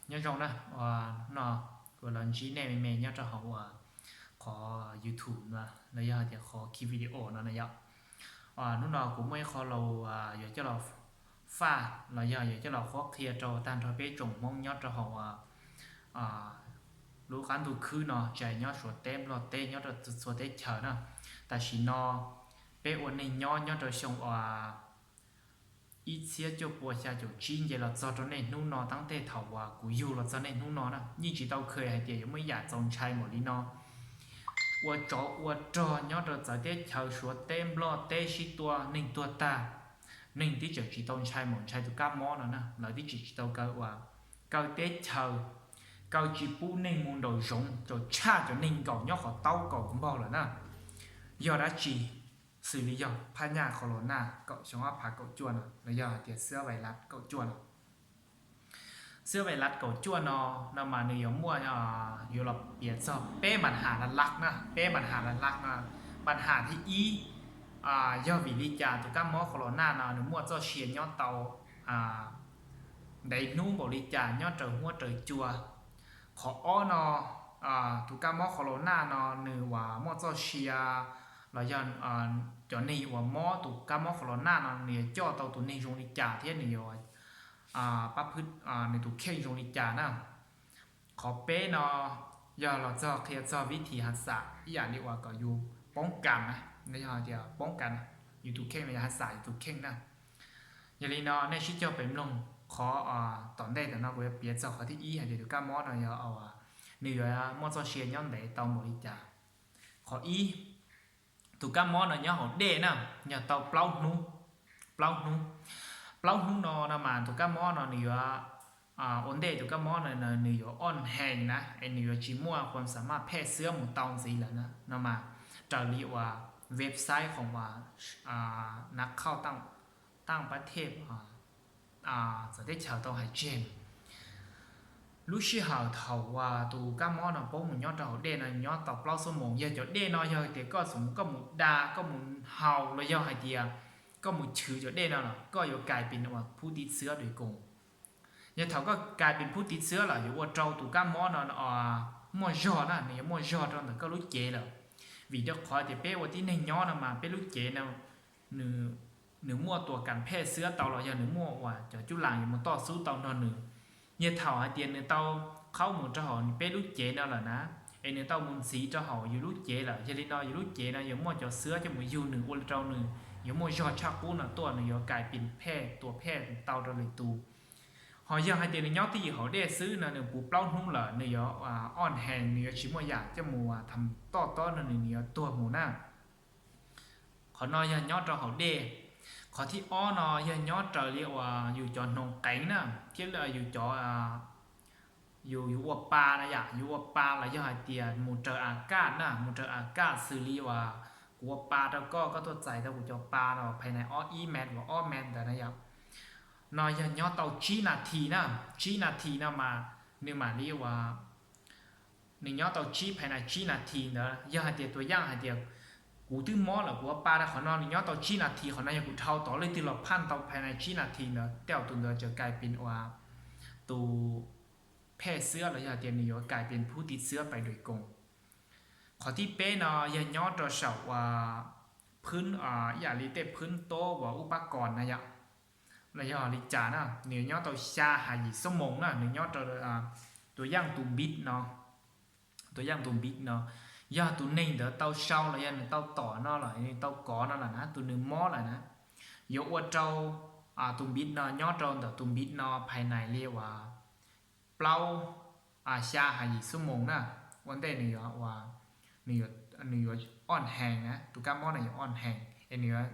Nyob zoo na, hnub no kuv los ntsib nej me me nyob rau hauv uas qhov YouTube no los yog hais tias qhov ki video no na yom. Hnub no kuv muaj ib qho los yuav coj los faj los yog yuav coj los qhuab qhia rau tag nrho peb tsoom Hmoob nyob rau hauv lub qab ntuj khwb no, tsis hais nyob Suav teb Nplog teb, nyob rau txhua teb chaws na. Tam sim no peb ua neej nyob nyob rau xyoo ib txhiab cuaj pua xya caum tsib nce los txog rau niaj hnub no, tab tej thaum uas kuv yug los txog niaj hnub no na, yeej tsis tau kheev hais tias yuav muaj ib yam txaus ntshai npaum li no. Ua tsov ua rog nyob rau txawv teb chaws Suav teb Nplog teb sib tua neeg tuag tag, neeg twb tseem tsis tau ntshai npaum ntshai tus kab mob no na, lawv twb tseem tsis tau kaw uas kaw teb chaws, kaw tsis pub neeg mus nraum zoov, tsuas tshaj cov neeg nkaum nyob qhov taub kaum npaug lawm na. Yog dab tsi? Xws li yog phab nyaj qhov los naj kaum xyoo ob phav kaum cuaj no los yog hais tias xwb vais las kaum cuaj no. Xwb vais las kaum cuaj no, no mas nws yuav muaj, yuav los piav txog peb npas has las las na, peb npas has las las no. Npas has thib ib, yog vim li cas tus kab mob qhov los naj no nws muaj txoj sia nyob tau ntev hnub npaum li cas nyob raws huab raws cua. Qhov ob no, tus kab mob qhov los naj no nws uas muaj txoj sia los yog cov neeg uas mob tus kab mob qhov los naj no nws yuav coj tau tus neeg zoo li cas thiab nws yuav pab phwb nws tus kheej zoo li cas na. Qhov peb no yog los txog qhia txog vib thim has xam ib yam li uas kom yus poob kas na, yog tias poob kas, yus tus kheej los yog has xam yus tus kheej na. Yog li no nej sib cog pem mloog qhov tom ntej tam no kuv yuav piav txog qhov thib ib hais tias tus kab mob no yog nws yuav muaj txoj sia nyob ntev tau npaum li cas. Qhov ib, tus kab mob no nyob hauv dej na, yog tau plaub hnub, plaub hnub, plaub hnub no no mas tus kab mob no nws yuav, ua ntej tus kab mob no nws yuav oj hees na, es nws yuav tsis muaj khuam xam maj phej xwab mus tau ntxiv lawm na, no mas raws li uas website qhov uas nav khauj taj pab thej txawv teb chaws tau hais tseg. Lub sij hawm thaum uas tus kab mob no poob mus nyob rau hauv dej no nyob tau plaub xuab moos, yog cov dej no yog tias koj xum koj mus da koj mus haus los yog hais tias koj mus chwv cov dej no los koj yuav kais pes uas phub tiv xwab dua koos. Yog thaum koj kais pes phub tiv xwab lawm yuav ua rau tus kab mob no muaj zog na, nws yuav muaj zog rau ntawm koj lub cev lawm. Vim rau qhov tias peb ua tib neeg nyob no mas peb lub cev no nws muaj tuas kas phej xwab tau los yog nws muaj uas cov cuj las yuav mus toj xub tau nrog nws. Yog thaum hais tias nws tau qhaub mus rau hauv peb lub cev no lawm na, es nws tau mus ntxiv rau hauv yus lub cev lawm, yog li no yus lub cev no yuav muaj cov xwab coj mus yug nws ua rau nws yuav muaj zog tshaj qub no tuaj, nws yuav kais pes phej tuas phej tau rau lwm tus. Ho yog hais tias nws nyob twj ywm hauv dej xwb no nws puv plaub hnub lawm nws yuav oj hees, nws yuav tsis muaj yam coj mus tham toj tob no nws yuav tuag mus na. Qhov no yog nyob rau hauv dej. Qhov thib ob no yog nyob raws li uas yus cov hnoos qeev na, thiab yus cov, yus, yus ua pa na yom, yus ua pa los yog hais tias mus raws a kaj na, mus raws a kaj xws li uas kuv ua pa rau koj, koj tuaj txais tau kuv cov pa no phaij nais ob ib mev uas ob mev ntawd na yom. No yog nyob tau tsib nas this na, tsib nas this no mas nws mam li uas nws nyob tau tsib phaij nais tsib nas this ntawd. Yog hais tias tus yaj hais tias kuv twb mob lawm kuv ua pa rau qhov no nws nyob tau tsib nas this, qhov no yog kuv dhau tod leej twg los phaj tau phaij nais tsib nas this ntawd tej zaum tus ntawd tseem kais pes uas tus phej xwab los yog tias nws yuav kais pes phub tiv xwab pais dua koos. Qhov thib peb no yog nyob rau saum uas phwb, ib yam li tej phwb tob uas ub pab kos na yom, los yog li cas na, nws yuav nyob tau xya hais yim xuab moos na, nws nyob rau tus yaj tus npiv no, tus yaj tus npiv no, yog tus neeg ntawd tau sau los yog nws tau tom no los nws tau kov no lawm na, tus nws mob lawm na, yuav ua rau tus npiv no nyob rau ntawm tus npiv no phaij nais li uas plaub, xya hais yim xuab moos na, ua ntej nws yuav, nws yuav oj hees na, tus kab mob no yuav oj hees es nws yuav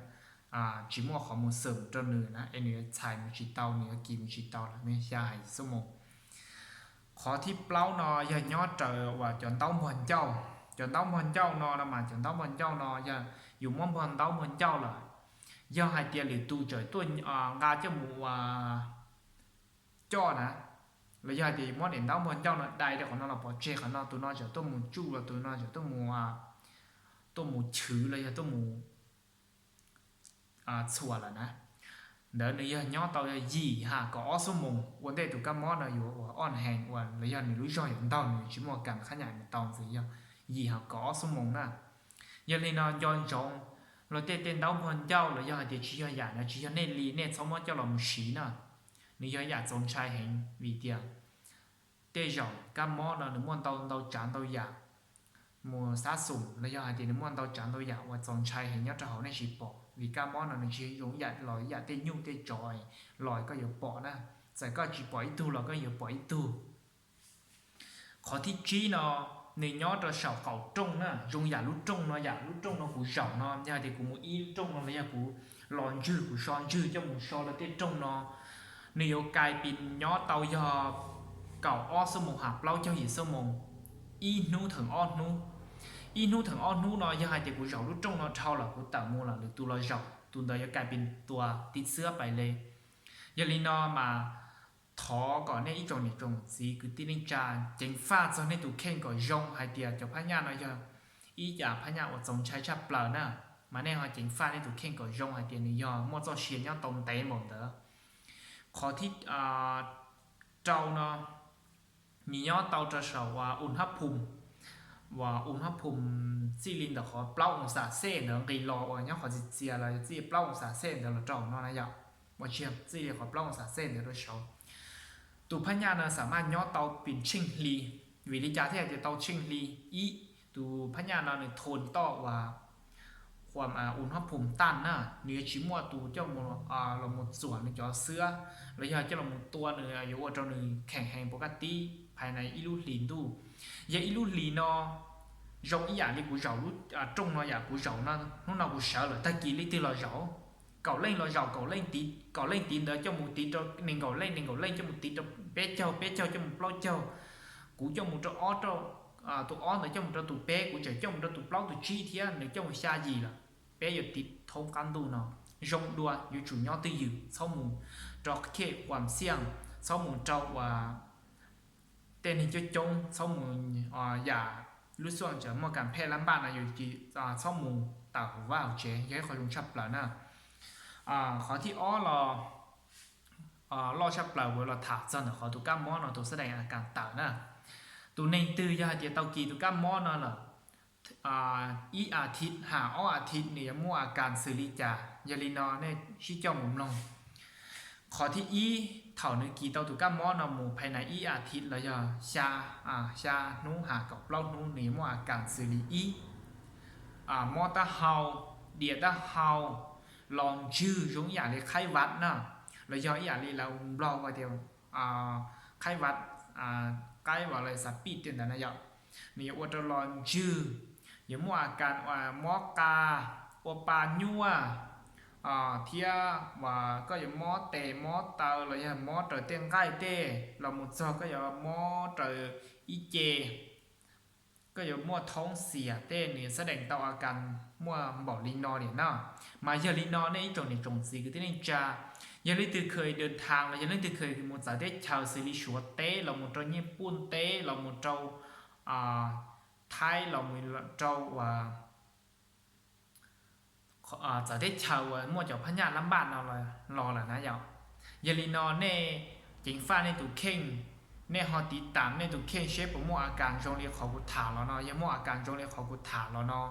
tsis muaj qhov mus xwm rau nws na, es nws yuav txhais mus tsis tau, nws yuav kis mus tsis tau lawm xya hais yim xuab moos. Qhov thib plaub no yog nyob raws uas cov ntaub npog ncauj. Cov ntaub npog ncauj no no mas cov ntaub npog ncauj no yog yus muab npog ntaub npog ncauj lawm, yog hais tias lwm tus tseem tuaj nqa coj mus ua coj na, los yog hais tias yus muab daim ntaub npog ncauj no dai rau qhov no los pov tseg qhov no, tus no tseem tuaj mus tsuj los tus no tseem tuaj mus, tuaj mus chwv los yog tuaj mus txhuam lawm na. ntawd nws yog nyob tau yog yim ha kaum ob xuab moos ua ntej tus kab mob no yuav ua o hees uas los yog nws lub zog yuav ntaug nws tsis muaj kam khab nyaim mus tau ntxiv yog yim ha kaum ob xuab moos na. Yog li no nco ntsoov, luag tej tej ntaub npog ncauj los yog hais tias tsis yog yam no tsis yog nej li nej txhob muab coj los mus siv na. Nws yog yam txaus ntshai heev vim tias tej zaum kab mob no nws muaj ntau ntau tsav ntau yam mus xab xum los yog hais tias nws muaj ntau tsav ntau yam uas txaus ntshai heev nyob rau hauv nej tsis pom, vim kab mob no nws tsis zoo yam los yam tej nyuj tej tsov los koj yuav pom na. Txawm koj tsis pom ib tug los koj yuav pom ib tug. Qhov thib tsib no, nws nyob rau saum qaum rooj na, zoo yam lub rooj no, yam lub rooj no kuv zaum no, yog hais tias kuv mus ib lub rooj no los yog kuv los ntswg, kuv so ntswg coj mus so lawv tej rooj no, nws yuav kais pis nyob tau yog kaum ob xuab moos ha plaub caug yim xuab moos, ib hnub theem ob hnub. Ib hnub theem ob hnub no yog hais tias kuv zaum lub rooj no dhau lawm kuv tawm mus lawm lwm tus los zaum, tus ntawd yuav kais pis tua tib txhiab pais le. Yog li no mas thov kom nej ib tsoom niam tsoom txiv kwv tij neej tsa ceev faj txog nej tus kheej kom zoo hais tias cov phab nyaj no yog ib yam phab nyaj uas txaus ntshai tshaj plaws na, mas nej ho ceev faj nej tus kheej kom zoo hais tias nws yog muaj txoj sia nyob tau ntev npaum ntawd. Qhov thib rau no, nws nyob tau rau saum uas u hab phum, uas u hab phum txij li ntawm qhov plaub oo xam xej ntawd nqis los uas nyob qhov txias txias los txij plaub oo xam xej ntawd los rau no na yom, uas tsis yog txij li qhov plaub oo xam xej ntawd rau saud. Tus phab nyaj no xam maj nyob tau pes tsheej hli. Vim li cas thiaj hais tias tau tsheej hli? Ib, tus phab nyaj no nws thon toj uas u hab phum taj na, nws yuav tsis muaj tus coj los mus txuam nws cov xwab los yog coj los mus tua nws yuav ua rau nws kheem heev puas kaj tib phais na ib lub hlis ntuj. Yog ib lub hlis no zoo ib yam li kuv zaum lub rooj no yam kuv zaum no, hnub no kuv sawv lawm tag kis leej twg los zaum, kaum leej los zaum, kaum leej tiv, kaum leej tiv ntawd coj mus tiv rau nees nkaum leej, nees nkaum leej coj mus tiv rau peb caug, peb caug coj mus plaub caug, kuv coj mus rau ob, tus ob ntawd coj mus rau tus peb, kuv tseem coj mus rau tus plaub tus tsib thiab nws coj mus xya yim lawm. Peb yuav tiv thoob qab ntuj no. Zoo dua yuav tsum nyob twj ywm, txhob mus rau khej uas xiaj, txhob mus rau uas tej neeg coob coob, txhob mus yam lub xuaj ntawd muaj kas phej lab npaj no yus txhob mus tawm hauv vaj hauv tsev yog ib qho zoo tshaj plaws na. Qhov thib ob los loj tshaj plaws uas los tham txog ntawm qhov tus kab mob no tus xab dees a kas tawm na. Tus neeg twg yog hais tias tau kis tus kab mob no lawm ib a thiv ha ob a thiv nws yuav muaj a kas xws li cas, yog li no nej sib coj mus mloog. Qhov thib ib, thaum nws kis tau tus kab mob no mus phais na ib a thiv los yog xya, xya hnub ha kaum plaub hnub nws yuav muaj a kas xws li ib, mob taub hau, diam taub hau, los ntswg zoo ib yam li qhaib vaj na, los yog ib yam li lawv Nplog hu tias qhaib vaj, qaib vaj los xav pij tej ntawd na yom. Nws yuav ua rau los ntswg, yuav muaj a kas uas mob qa, ua pa nyuaj, thiab uas koj yuav mob tes mob taw los yog mob raws tej nqaij tej los mus txog koj yuav mob raws ib ce, koj yuav muaj thoob xiam tej, nws yuav xab dees tau a kas muaj npaum li no li na. Mas yog li no nej ib tsoom niam tsoom txiv kwv tij neej tsa, yog leej twg kheev dawm thav los yog leej twg kheev mus txawv teb chaws xws li Suav teb los mus rau Nyij Pooj teb los mus rau Thaib los mus rau uas txawv teb chaws uas muaj cov phab nyaj lab npaj no los lawm na yom. Yog li no nej ceev faj nej tus kheej, nej ho tiv tam nej tus kheej seb puas muaj a kas zoo li qhov kuv tham los no. Yog muaj a kas zoo li qhov kuv tham los no,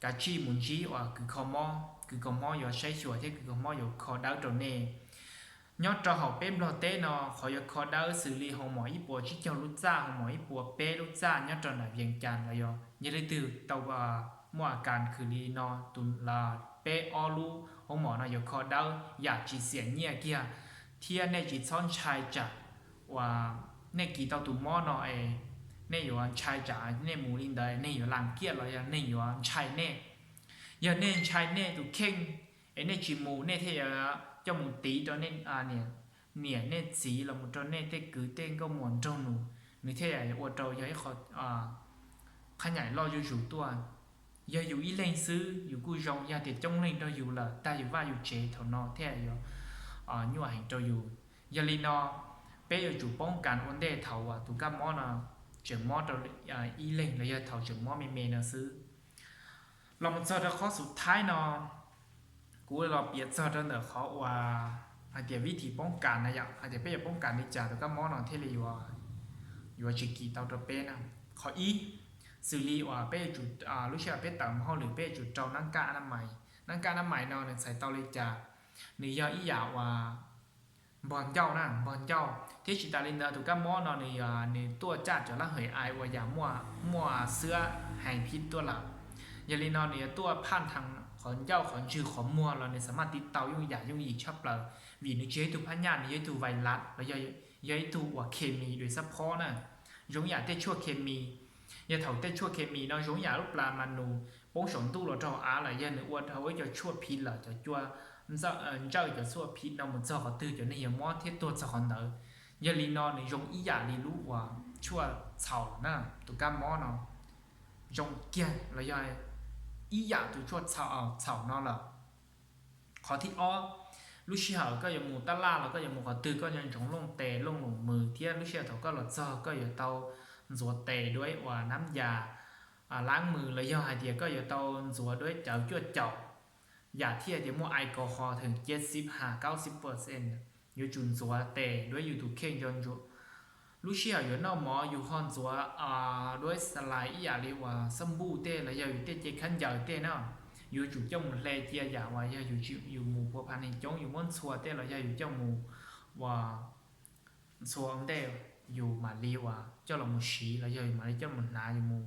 kav tsij mus ntsib uas kws kho mob, kws kho mob yuav saib xyuas thiab kws kho mob yuav kho dawb rau nej. Nyob rau hauv peb Nplog teb no qhov yuav kho dawb xws li hoo mom ib puas tsib caug lub txaj, hoo mom ib puas peb lub txaj nyob rau nram Vees Cas los yog yog leej twg tau muaj a kas khwv li no tus los peb ob lub hoo mom no yuav kho dawb yam tsis xiam nyiaj kiag, thiab nej tsis txhob ntshai tsam uas nej kis tau tus mob no es nej yuav ntshai tsam nej mus li ntawd neeg yuav las kiaj los yog neeg yuav ntshai nej. Yog nej ntshai nej tus kheej es nej tsis mus nej thiaj yuav coj mus tiv rau nej niam nej txiv los mus rau nej tej kwv tej nkauj muam nraug nus, nws thiaj yuav ua rau yog ib qho qhab nyaim loj zuj zus tuaj. Yog yus ib leeg xwb yus kuj zoo, yog tias coob leej nrog yus lawm tag yus vaj yus tsev thaum no thiaj yuav nyuaj heev rau yus. Yog li no peb yuav tsum poob kas ua ntej thaum uas tus kab mob no tseem mob rau ib leeg los yog thaum tseem mob me me no xwb. Los mus txog rau qhov xub thaib no, Kuv los piav txog rau ntawm qhov uas hais tias vib thim poob kas na yom, hais tias peb yuav poob kas li cas tus kab mob no thiaj li yuav tsis kis tau rau peb na. Qhov ib, xws li uas peb yuav tsum, lub sij hawm peb tawm mus hauj lwm peb yuav tsum rau nab kaj nab mais. Nab kaj nab mais no nws txhais tau li cas? Nws yog ib yam uas npog ncauj na, npog ncauj. Thiab tsis tas li ntawd tus kab mob no nws, nws tuaj caj cov lab hais ai uas yam muaj xwab hees phib tuaj lawm. Yog li no nws yuav tuaj phaj thaj qhov ncauj qhov ntswg qhov muag los nws xam maj tiv tau yooj yam yooj yim tshaj plaws, vim nws tsis yog ib tug phab nyaj, nws yog ib tug vais lav los yog ib tug uas khes mis dua xab phob na. Zoo yam tej tshuaj khes mis, yog thaum tej tshuaj khes mis no zoo yam lub plas mas nws poob saum ntuj los rau hauv av lawm, yog nws ua dhau ib co tshuaj phiv lawm, cov cua ntsawj cov tshuaj phiv no mus txog qhov twg cov neeg yuav mob thiab tuag txog qhov ntawd. Yog li no nws zoo ib yam li lub uas tshuaj txhaum na, tus kab mob no zoo kiag los yog ib yam tus tshuaj txhaum no lawm. Qhov thib ob, lub sij hawm koj yuav mus tab laj los koj yuav mus qhov twg koj nco ntsoov looj tes looj lus mws thiab lub sij hawm thaum koj los txog koj yuav tau ntxuav tes dua uas nab yas lab mws los yog hais tias koj yuav tau ntxuav dua cawv cuaj caum, yam thiaj tias muaj alcohol theem ciav xib ha kaub xib percent. Yuav tsum ntxuav tes dua yus tus kheej nco ntsoov. Lub sij hawm yuav noj mov yus ho ntxuav dua xalais ib yam li uas xab npuj tej los yog yus tej ce khaub ncaws tej na, yuav tsum coj mus hle cia yam uas yog yus mus pua phav neeg coob yus muab ntxhua tej los yog yus coj mus ua ntxhua ua ntej yus mam li uas coj los mus siv los yog yus mam li coj mus hnav yus mus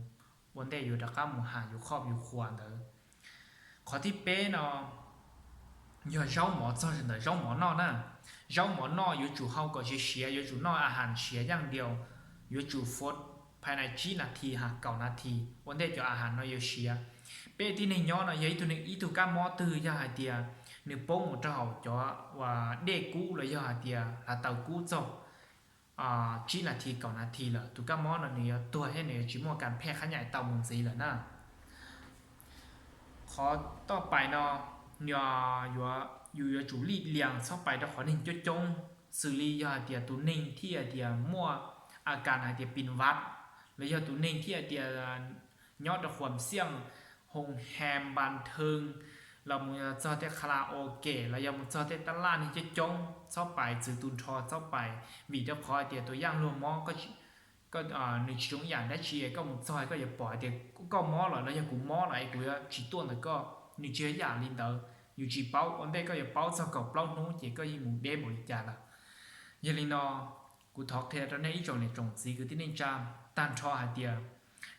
ua ntej yus rov qab mus ham yus qhoj yus qhuas ntawd. Qhov thib peb no yog zaub mov txog ntawm zaub mov noj na. Zaub mov noj yuav tsum hau kom siav siav, yuav tsum noj a has siav yaj diau, yuav tsum fov phais nais tsib nas this has kaum nas this ua ntej cov a has no yuav siav. Peb tib neeg nyob no yog ib tug neeg ib tug kab mob twg yog hais tias nws poob mus rau hauv cov uas dej kub los yog hais tias hla taws kub txog tsib nas this kaum nas this lawm tus kab mob no nws yuav tuag thiab nws yuav tsis muaj kas phej qhab nyaim tau mus ntxiv lawm na. Qhov toj pais no yus yuav tsum lij lias txhob pais rau qhov neeg coob coob, xws li yog hais tias tus neeg thiaj tias muaj a kas hais tias pis vaj, los yog tus neeg thiaj tias nyob rau khuam xiaj, hoo ha npas thee, los mus txog tej kha la o ke los yog mus txog tej tab laj neeg coob coob txhob pais, txwv tus nrho txhob pais, vim rau qhov hais tias tus yaj luag mob nws tsis zoo ib yam dab tsi, koj mus txog koj yuav pom hais tias koj mob lawm los yog kuv mob lawm es kuv yuav tsis tuaj ntawm koj, nws tsis yog ib yam li ntawd. Yus tsis paub, ua ntej koj yuav paub txog kaum plaub hnub ces koj yeej mus deb npaum li cas lawm. Yog li no kuv thov qhia rau nej ib tsoom niam tsoom txiv kwv tij neej tsa tag nrho hais tias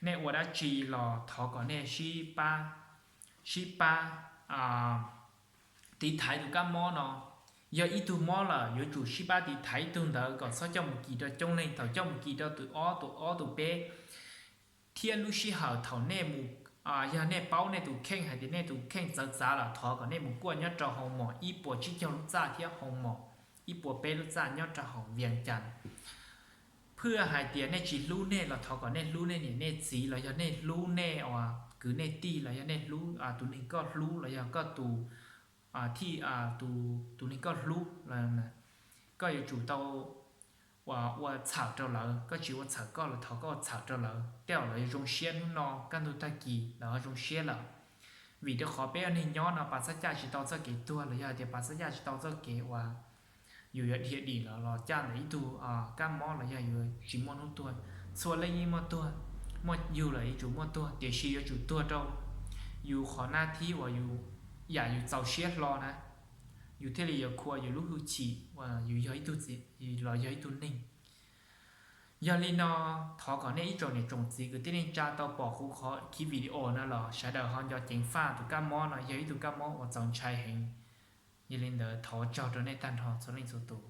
nej ua dab tsi los thov kom nej sib pab, sib pab tiv thaiv tus kab mob no. Yog ib tug mob lawm yuav tsum sib pab tiv thaiv ib tug ntawd kom txhob coj mus kis rau coob leej, thaum coj mus kis rau tus ob, tus ob tus peb, thiab lub sij hawm thaum nej mus, yog nej paub nej tus kheej hais tias nej tus kheej txawv txav lawm thov kom nej mus kuaj nyob rau hoo mom ib puas tsib caug lub txaj thiab hoo mom ib puas peb lub txaj nyob rau hauv Vias Cas. Phwj hais tias nej tsis hlub nej los thov kom nej hlub nej niam nej txiv los yog nej hlub nej uas kwv nej tij los yog nej hlub tus neeg koj hlub los yog koj tus thij, tus neeg koj hlub, koj yuav tsum tau ua txhawm rau lawv, koj tsis ua txhawm koj los thov koj ua txhawm rau lawv, tej zaum lawv yuav zoo siab hnub no kaj ntug tag kis lawv ho zoo siab lawm. Vim rau qhov peb ua neeg nyob no pas xab caj tsis tau txoj kev tuag los yog hais tias pas xab caj tsis tau txoj kev uas yus yuav dhia dim los los caj ntawm ib tug kab mob los yog yus tsis muaj hnub tuag. Txhua leej yeej muaj tuag, muaj yug lawm yuav tsum muaj tuag, tiam sis yuav tsum tuag rau yus qhov nab thib uas yus, yam yus txaus siab hlo na, yus thiaj li yuav khua yus lub hwj chim uas yus yog ib tug txiv los yog ib tug neeg. Yog li no, thov kom nej ib tsoom niam tsoom txiv kwv tij neej tsa tau pom kuv qhov khiv video no los sawv daws ho nco ceev faj tus kab mob no yog ib tug kab mob uas txaus ntshai heev. Yog li ntawd thov tsaug rau nej tag nrho txhua leej txhua tus.